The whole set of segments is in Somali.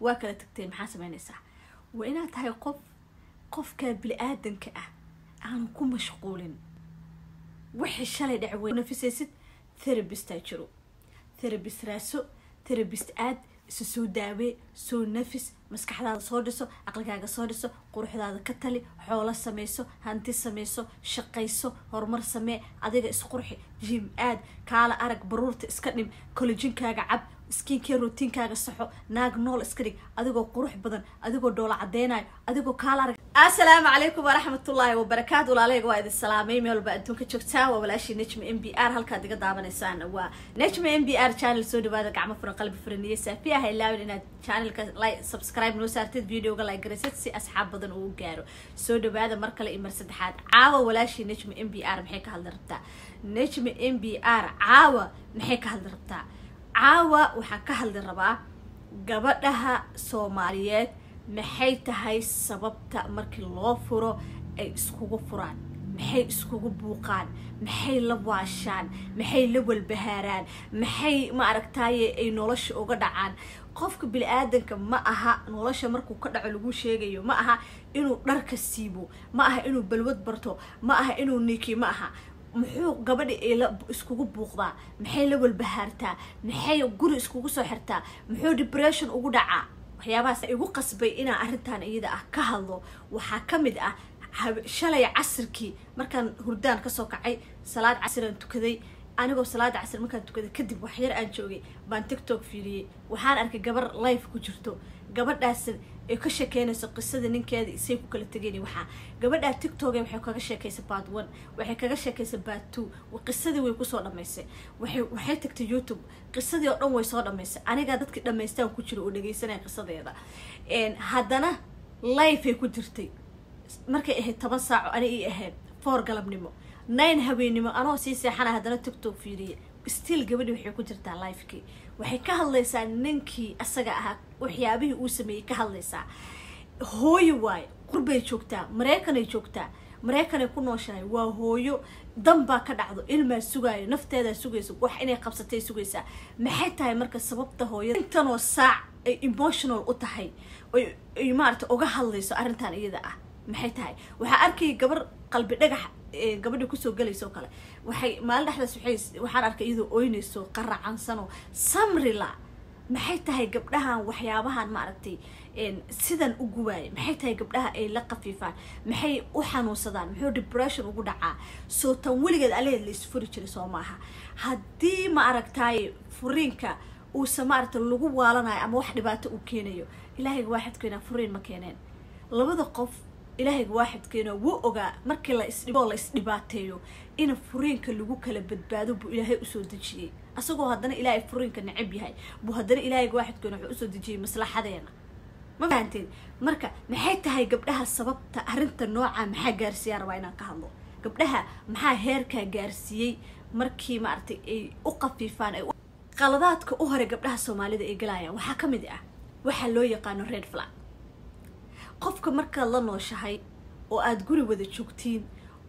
Waa kala tagteen, maxaa sameynaysaa? Waa inaad tahay qof qofka bini-aadanka ah aan ku mashquulin wixii shalay dhac. Wey nafisaysid, therapist aa jiro, therapist raaso, therapist aad isa soo daawee, soo nafis, maskaxdaada soo dhiso, aqligaaga soo dhiso, quruxdaada ka tali, xoolo sameyso, hanti sameyso, shaqayso, horumar samee, adiga isqurxi, gym aad, kaala arag, baruurta iska dhim, collagen kaaga cab, skincare routine kaaga saxo, naag nool iska dhig, adigoo qurux badan, adigoo dhoola cadeynayo, adigoo kaala arag. Asalaamu calaykum waraxmatullaahi wabarakaatu. Walaaleyga, waa idin salaamay meel walba adduunka joogtaan. Waa walaashii Nejma MBR. Halkaad iga daawanaysaan waa Nejma MBR channel. Soo dhawaada, gacmo furan, qalbi furan, niyo saafi ah. Ilaawin inaad channel ka like, subscribe noo saartid, video ga like garaysid, si asxaab badan uu gaaro. Soo dhawaada mar kale iyo mar saddexaad. Caawa walaashii Nejma MBR maxay ka hadli rabtaa? Nejma MBR caawa maxay ka hadli rabtaa? Caawa waxaan ka hadli rabaa gabadhaha Soomaaliyeed maxay tahay sababta markii loo furo ay iskugu furaan? Maxay iskugu buuqaan? Maxay la waashaan? Maxay la walbahaaraan? Maxay, ma aragtaaye, ay nolosha uga dhacaan? Qofka bini-aadanka ma aha nolosha markuu ka dhaco lagu sheegayo, ma aha inuu dharka siibo, ma aha inuu balwad barto, ma aha inuu niikiyo, ma aha. Muxuu gabadhi ay la iskugu buuqdaa? Maxay la walbahaartaa? Maxay guri iskugu soo xirtaa? Muxuu depression ugu dhacaa? Waxyaabahaas igu qasbay inaan arrintan iyada ah ka hadlo waxaa ka mid ah shalay casirkii markaan hurdaan kasoo kacay, salaad casiraan tukaday. Anigoo salaada casir markaan tukaday kadib, waxyar aan joogay baan TikTok fiiriyey. Waxaan arkay gabar live ku jirto, gabadhaas ay ka sheekeynayso qisada ninkeeda isay ku kala tegeen. Waxaa gabadhaa TikTok waxay kaga sheekaysay part one, waxay kaga sheekaysay part two, qisadii way kusoo dhamaysay. Waxay tagtay YouTube, qisadii oo dhan way soo dhamaysay. Anigaa dadkii dhamaystaan ku jira oo dhegeysanaya qisadeeda. Haddana live ay ku jirtay markay ahayd 10 saaco, ani ii ahayd 4 galabnimo, 9 habeennimo, anoo sii seexana haddana TikTok fiiriye. Still gabadhii waxay ku jirtaa live kii, waxay ka hadlaysaa ninkii asaga ahaa, waxyaabihii uu sameeyey ka hadlaysaa. Hooyo waaye, qurbay joogtaa, Mareykanay joogtaa, Mareykanay ku nooshahay. Waa hooyo, dan baa ka dhacdo, ilmaa sugaayo, nafteedaa sugaysa, wax inay qabsatay sugaysaa. Maxay tahay marka sababta hooyada intanoo saac ay emotional u tahay, ay maarata uga hadlayso arrintan iyada ah? Maxay tahay? Waxaa arkayay gabar Qalbi Dhagax gabadha kusoo galaysa oo kale. Waxay maalin dhexdaas waxay waxaan arkay iyadoo oynayso, qaracansano, samrila. Maxay tahay gabdhahan waxyaabahan, maaragtay, sidan u gubaaya? Maxay tahay gabdhaha ay la qafiifaan? Maxay u xanuunsadaan? Muxuu depression ugu dhacaa? Soo tan weligeed alehed la isfuri jiray soo maaha? Haddii, ma aragtaaye, furiinka uusa, maaragtay, lagu waalanayo ama wax dhibaato uu keenayo, Ilaahayga waaxidkeena furiin ma keeneen labada qof. Ilaahayga waaxidkeena wuu ogaa markii la isdhibo, la isdhibaateeyo, in furiinka lagu kala badbaado buu Ilaahay usoo dejiyey. Asagoo haddana Ilaahay furiinka necab yahay buu haddana Ilaahayga waaxidkeena wuxuu usoo dejiyey maslaxadeena. Ma fahanteen? Marka maxay tahay gabdhaha sababta arrinta nooca maxaa gaarsiiyaa? Rabaa inaan ka hadlo gabdhaha maxaa heerkaa gaarsiiyey markii, maaragtay, ay u qafiifaan. Ay qaladaadka u hore gabdhaha Soomaalida ay galayaan waxaa ka mid ah waxaa loo yaqaano red flag. Qofka markaad la nooshahay oo aada guri wada joogtiin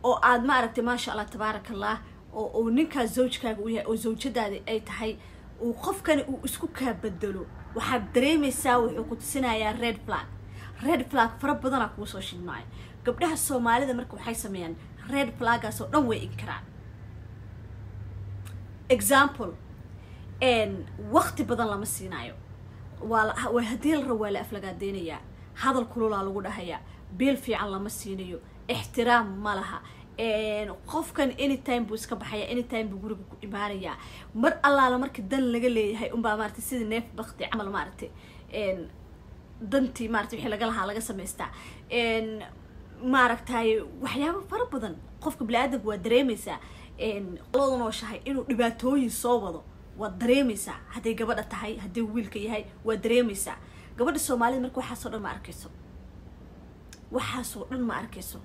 oo aad, maaragtay, maasha Allah, tabaaraka Allah, oo uu ninkaas zawjkaaga u yahay oo zawjadaadi ay tahay, uu qofkani uu isku kaa bedelo, waxaad dareemaysaa wuxuu ku tusinayaa red flag. Red flag fara badanaa kuu soo shidmaayo. Gabdhaha Soomaalida marka waxay sameeyaan red flag aas oo dhan way inkiraan. Example, waqti badan lama siinayo. Waa haddii la rabo waa la aflagaadeynayaa, hadal kululaa lagu dhahayaa, biil fiican lama siinayo, ixtiraam ma laha. Qofkan anytime buu iska baxaya, anytime buu guriga ku imaanayaa. Mar allaala marka dan laga leeyahay unbaa, maaragtay, sida neef bakti camal, maaragtay, dantii, maaragtay, wixii laga lahaa laga samaystaa. Maaragtay, waxyaabo fara badan qofka bini-aadamka waa dareemaysaa looda nooshahay inuu dhibaatooyin soo wado. Waad dareemaysaa hadday gabadha tahay, haddii wiilka yahay, waad dareemaysaa. Gabadha Soomaalida marka waxaasoo dhan ma arkayso, waxaasoo dhan ma arkayso.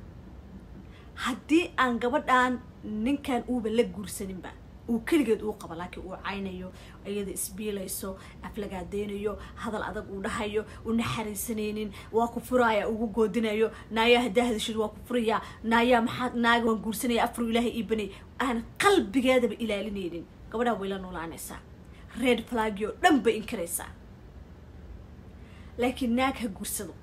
Haddii aan gabadhan ninkan uuba la guursaninba, uu keligeed uu qabo, laakiin uu caynayo, iyada isbiilayso, aflagaadeynayo, hadal adag uu dhahayo, u naxariisanaynin, waa ku furaya ugu goodinayo, naayaa haddaa hadashid waa ku furayaa, naayaa maxaa naaga waan guursanaya, afru Ilaahay ii banay, aan qalbigeedaba ilaalinaynin, gabadhaa way la noolaanaysaa, red flag i oo dhan bay inkiraysaa. Laakiin naag ha guursado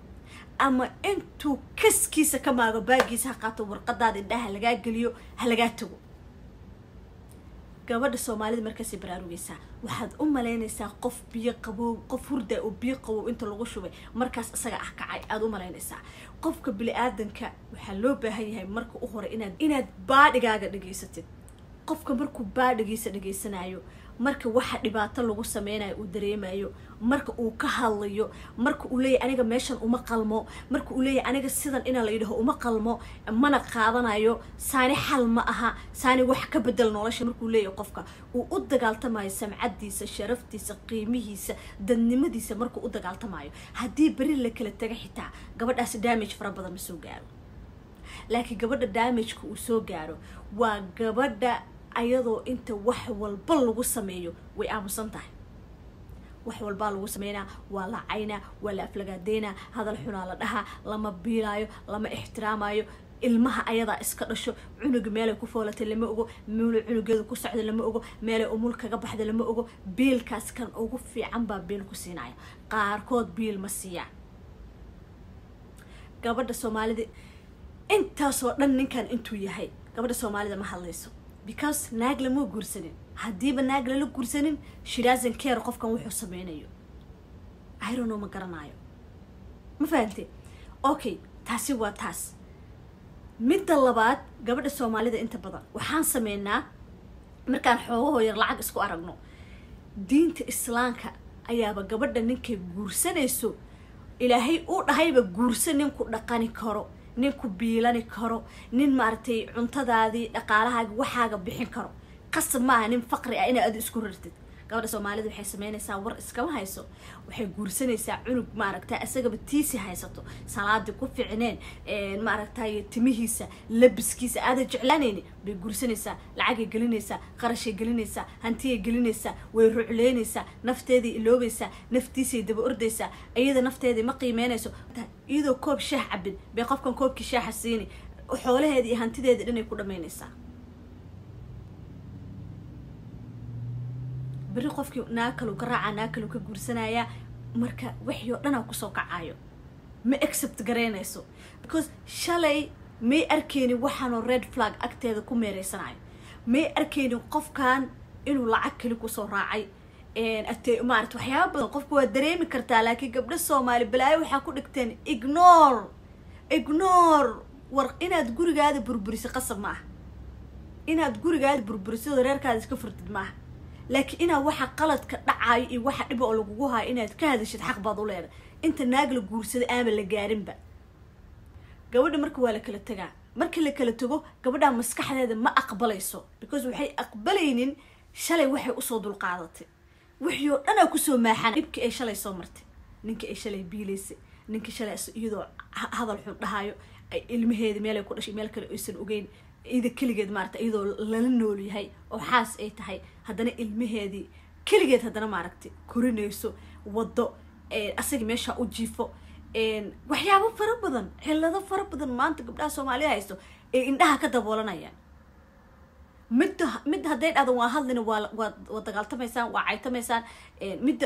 ama intuu kaskiisa ka maago, baagiisa ha qaato, warqadaada indhaha lagaa geliyo, ha lagaa tago. Gabadha Soomaalida markaasay baraarugaysaa. Waxaad u malaynaysaa qof biyo qabow, qof hurda oo biyo qabow inta lagu shubay markaas isaga ah kacay aada u malaynaysaa. Qofka bili-aadanka waxaa loo baahan yahay marka u hore inaad baadhigaaga dhegaysatid. Qofka markuu baadhigiisa dhegaysanayo, marka waxa dhibaato lagu sameynayo uu dareemayo, marka uu ka hadlayo, marka uu leeyahy aniga meeshan uma qalmo, marka uu leeyahy aniga sidan inaa la yidhaho uma qalmo, mana qaadanayo, saani xal ma aha, saani wax ka bedel nolosha, markuu leeyahay qofka uu u dagaaltamayo samcadiisa, sharaftiisa, qiimihiisa, dadnimadiisa, markuu u dagaaltamayo, haddii beri la kala taga xitaa gabadhaasi damage fara badan ma soo gaaro. Laakiin gabadha damageka uu soo gaaro waa gabadha ayadoo inta wax walba lagu sameeyo way aamusan tahay. Wax walbaa lagu sameynaa, waa la caynaa, waa la aflagaadeynaa, hadal xunaa la dhahaa, lama biilaayo, lama ixtiraamayo. Ilmaha ayadaa iska dhasho, cunuga meelay ku foolatay lama ogo, meelu cunugeedu ku socda lama ogo, meelay umul kaga baxda lama ogo. Biilkaas kan ugu fiican baa biil ku siinaya, qaarkood biil ma siiyaan. Gabadha Soomaalida intaasoo dhan ninkan intuu yahay, gabadha Soomaalida ma hadlayso because naag lama guursanin. Haddiiba naag lala guursanin, she doesn't care qofkan wuxuu sameynayo. I don't know, ma garanayo, ma fahante? Okay, taasi waa taas. Midda labaad, gabadha Soomaalida inta badan waxaan sameynaa markaan xoogahoo yar lacag isku aragno, diinta Islaamka ayaaba gabadha ninkay guursanayso Ilaahay uu dhahayba guursa ninku dhaqani karo, ninku biilani karo, nin maaragtay cuntadaadii, dhaqaalahaagi, waxaaga bixin karo. Qasab maaha nin faqri ah inaad adi isku rartid. Gabadha Soomaalida waxay sameynaysaa, war iskama hayso, waxay guursanaysaa cunug maaragta isagaba tiisi haysato, salaadii ku ficneen, maaragtay timihiisa, labiskiisa aada jeclaanayni bay guursanaysaa. Lacagay gelinaysaa, qarashay gelinaysaa, hantiyay gelinaysaa, way rucleynaysaa, nafteeday iloobaysaa, naftiisay daba ordaysaa, iyada nafteedii ma qiimeynayso. Iyadoo koob shaah cabin bay qofkan koobkii shaaxa siini, xoolaheedii iyo hantideedii dhanay ku dhamaynaysaa. Beri qofkii naag kalu ka raacaa, naag kalu ka guursanayaa. Marka wixii oo dhanaa kusoo kacayo ma accept garaynayso because shalay may arkeynin waxaanoo red flag agteeda ku meereysanayo, may arkeynin qofkan inuu lacag keli kusoo raacay ate maarata. Waxyaaba badan qofka waa dareemi kartaa, laakiin gabdho Soomaali balaayo waxaa ku dhigteen ignore, ignore. War inaad gurigaada burburiso qasab ma aha, inaad gurigaada burburiso, reerkaada iska furtid maaha, laakiin inaad waxa qaladka dhacayo iyo waxa dhiba oo lagugu hayo inaad ka hadashid xaq baad u leedahay. Inta naag la guursaday aama la gaarinba gabadha marka waa la kala tagaa. Marka la kala tago, gabadha maskaxdeeda ma aqbalayso because waxay aqbalaynin shalay waxay usoo dulqaadatay, wixii oo dhan aa kusoo maaxana, dhibkii ay shalay soo martay, ninkii ay shalay biilaysay, ninkii shalay iyadoo hadal xun dhahayo, ilmaheeda meelay ku dhashay meel kale aysan ogeyn, iyada keligeed maarata, iyadoo lala nool yahay oo xaas ay tahay, haddana ilmaheedii keligeed haddana maaragtay korinayso, waddo asaga meesha u jiifo, waxyaabo fara badan, xilado fara badan maanta gabdhaha Soomaalida haysto ay indhaha ka daboolanayaan. Midda midda hadday dhahdo waa hadlina, waa waa dagaaltamaysaan, waa caytamaysaan.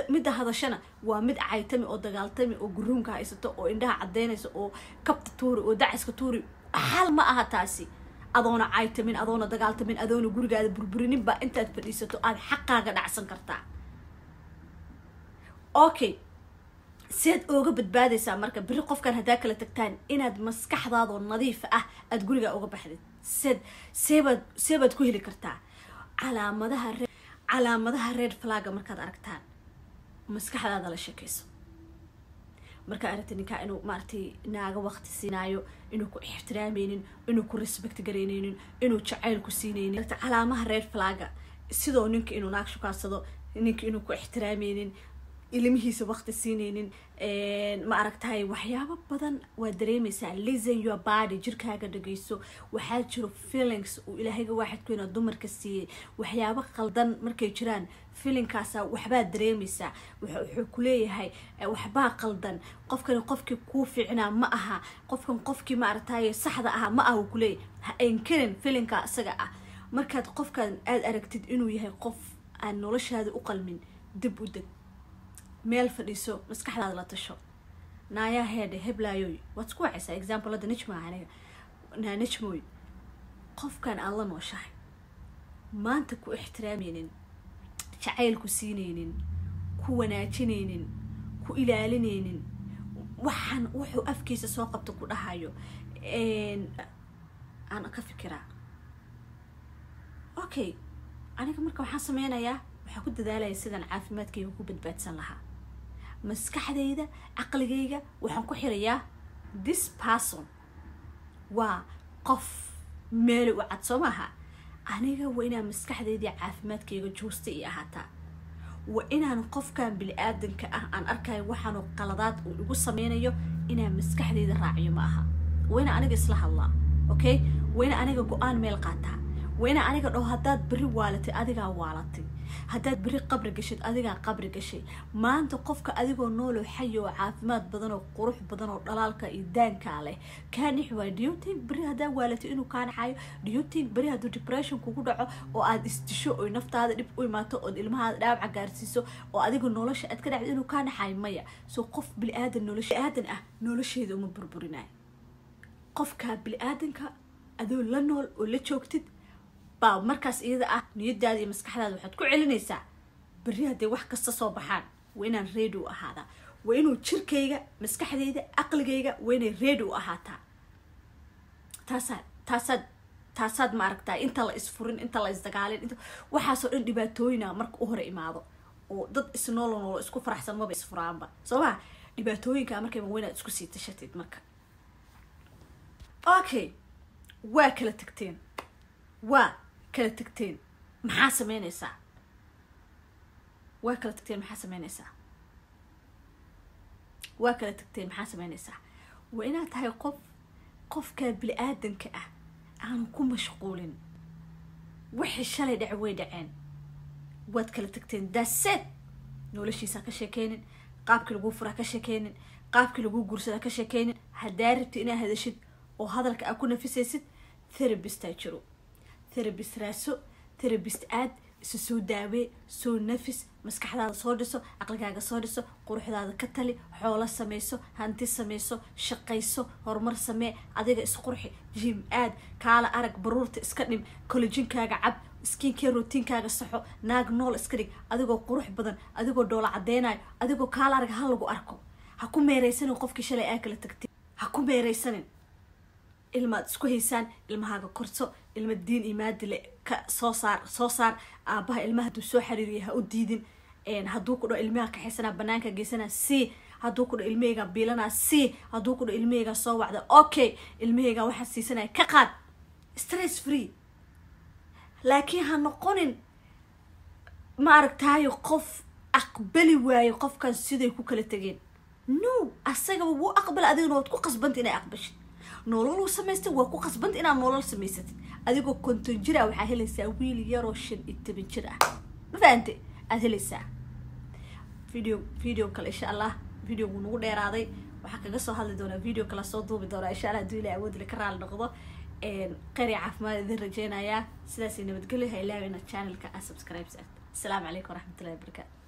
Midda hadashana waa mid caytami oo dagaaltami oo guruunka haysato oo indhaha caddeynaysa oo kabta tuuri oo dacaska tuuri. Xal ma aha taasi. Adoona caytamin, adoona dagaaltamin, adoona gurigaada burburinin baa intaad fadhiisato aada xaqaaga dhacsan kartaa. Okay, seed ooga badbaadaysaa marka beri qofkan haddaa kala tagtaan inaad maskaxdaadoo nadiif ah aada gurigaa uga baxdid? Seed seebaad ku heli kartaa? Calaamadaha red flagga markaad aragtaan, maskaxdaada la sheekayso. Markaa aragtay ninkaa inuu maaragtay naaga waqti siinaayo, inuu ku ixtiraameynin, inuu ku respect garayneynin, inuu jacayl ku siineynin, calaamaha red flagga sidoo ninka inuu naag shukaansado, ninka inuu ku ixtiraameynin, ilmihiisa waqti siineynin, ma aragtahay, waxyaabo badan waa dareemeysaa. Listen your body, jirkaaga dhageyso. Waxaa jiro feelings uu Ilaahayga waaxidku inaa dumarka siiyey. Waxyaabo qaldan markay jiraan, feelingkaasa waxbaa dareemeysaa, wuxuu kuleeyahay waxbaa qaldan, qofkani qofkii kuu fiicnaa ma aha, qofkan qofkii maaragtaye saxda ahaa ma aha uu kuleeyahay. Ha inkirin feelingka isaga ah. Markaad qofkan aada aragtid inuu yahay qof aan noloshaada u qalmin, dib u deg, meel fadhiiso, maskaxdaada la tasho. Naayaa heedhe, heblaayoy, waad isku wacaysaa. Example hadda Nejma, aniga naa Nejmooy, qofkan aad la nooshahay maanta ku ixtiraamaynin, jacayl ku siinaynin, ku wanaajinaynin, ku ilaalinaynin, waxaan wuxuu afkiisa soo qabta ku dhahayo, aan ka fikiraa. Okay, aniga marka waxaan sameynayaa, waxaan ku dadaalaya sidaan caafimaadkayga ku badbaadsan lahaa. Maskaxdayda, caqligayga waxaan ku xirayaa this person waa qof meeli u cad, soo maaha? Aniga waa inaan maskaxdaydii caafimaadkayga joosta i ahaataa. Waa inaan qofkan bili-aadanka ah aan arkayo waxaanu qaladaad uu igu sameynayo inaan maskaxdayda raaciyo ma aha. Waa inaan aniga isla hadlaa. Okay, waa inaan aniga go-aan meel qaataa. Waa inaan aniga dhaho, haddaad berri waalatay, adigaa waalatay. Haddaad berri qabri gashid, adigaa qabri gashay. Maanta qofka adigoo nooloo xayi oo caafimaad badan oo qurux badan oo dhalaalka iyo daankaa leh kaa nix waayo. Do you think berri haddaa waalatay inuu kaa naxayo? Do you think berri hadduu depression kugu dhaco oo aad isdisho oy naftaada dhib u imaato ood ilmahaada dhaawaca gaarsiiso oo adiga nolosha aad ka dhacdo, inuu kaa naxayo? Maya. So qof bili-aadan, nolosha aadan ah, nolosheeda uma burburinayo. Qofka bili-aadanka adoo la nool oo la joogtid baa markaas iyada ah niyadaada iyo maskaxdaada waxaad ku celinaysaa, berri hadday wax kasta soo baxaan, waa inaan ready u ahaadaa. Waa inuu jirkayga, maskaxdayda, caqligayga waa inay ready u ahaataa. Taasaad ma aragtaa, inta la isfurin, inta la isdagaalin, inta waxaasoo dhan dhibaatooyina marka u hore imaado oo dad isnoolo noolo isku faraxsan maba isfuraanba, soo ma? Dhibaatooyinka markayba waa inaad isku sii tashatid marka. Okay, waa kala tagteen, waa kala tagteen, maxaa sameynaysaa? Waa kala tagteen, maxaa sameynaysaa? Waa kala tagteen, maxaa sameynaysaa? Waa inaad tahay qof qofka bili-aadanka ah aanu ku mashquulin. Wixii shalay dhace way dhaceen, waad kala tagteen, daseed. Noloshiisa ka sheekeynin, qaabkii laguu furaa ka sheekeynin, qaabkii laguu guursadaa ka sheekeynin. Haddaa rabti inaad hadashid oo hadalka aad ku nafisaysid, therapist-aa jiro, therapist raaso, therapist aad, isa soo daawee, soo nafis, maskaxdaada soo dhiso, caqligaaga soo dhiso, quruxdaada ka tali, xoolo sameyso, hanti sameyso, shaqayso, horumar samee, adiga isqurxi, gym aad, kaala arag, baruurta iska dhim, collagen-kaaga cab, skincare routine-kaaga saxo, naag nool iska dhig, adigoo qurux badan, adigoo dhoola cadeynayo, adigoo kaala arag ha lagu arko. Ha ku meereysanin qofkii shalay aa kala tagtay, ha ku meereysanin. Ilmaad isku haysaan, ilmahaaga korso, ilma diin iyo maadile ka soo saar, soo saar. Aabaha ilmaha hadduu soo xiriiriya, ha u diidin. Hadduu ku dhaho ilmaha kaxaysanaa, banaanka geysanaa, c. Hadduu ku dhaho ilmahayga biilanaa, c. Hadduu ku dhaho ilmahayga soo wacda, okay, ilmahayga waxaa siisanaya ka qaad, stress free. Laakiin ha noqonin, ma aragtaayo, qof aqbali waayo qofkan siday ku kala tegeen. No, asagaba wuu aqbala, adigana waad ku qasbanta inay aqbashid. Nololuu samaystay, waa ku qasbanta inaad nolol samaysatid. Adigoo 50 jir ah waxaa helaysaa wiil yaroo 15 jir ah, ma fahante? Aada helaysaa. Video kale insha Allah. Videogu nagu dheeraaday, waxaa kaga soo hadli doonaa video kale, soo duubi doonaa insha Allah, haduu Ilahi awoodle ka raali noqdo. Kheyr iyo caafimaad idin rajeynayaa, sidaasay nabadgelyo. Ha ilaawi inaad channelka aad subscribe saarto. Asalaamu calaykum waraxmatullahi wabarakaatu.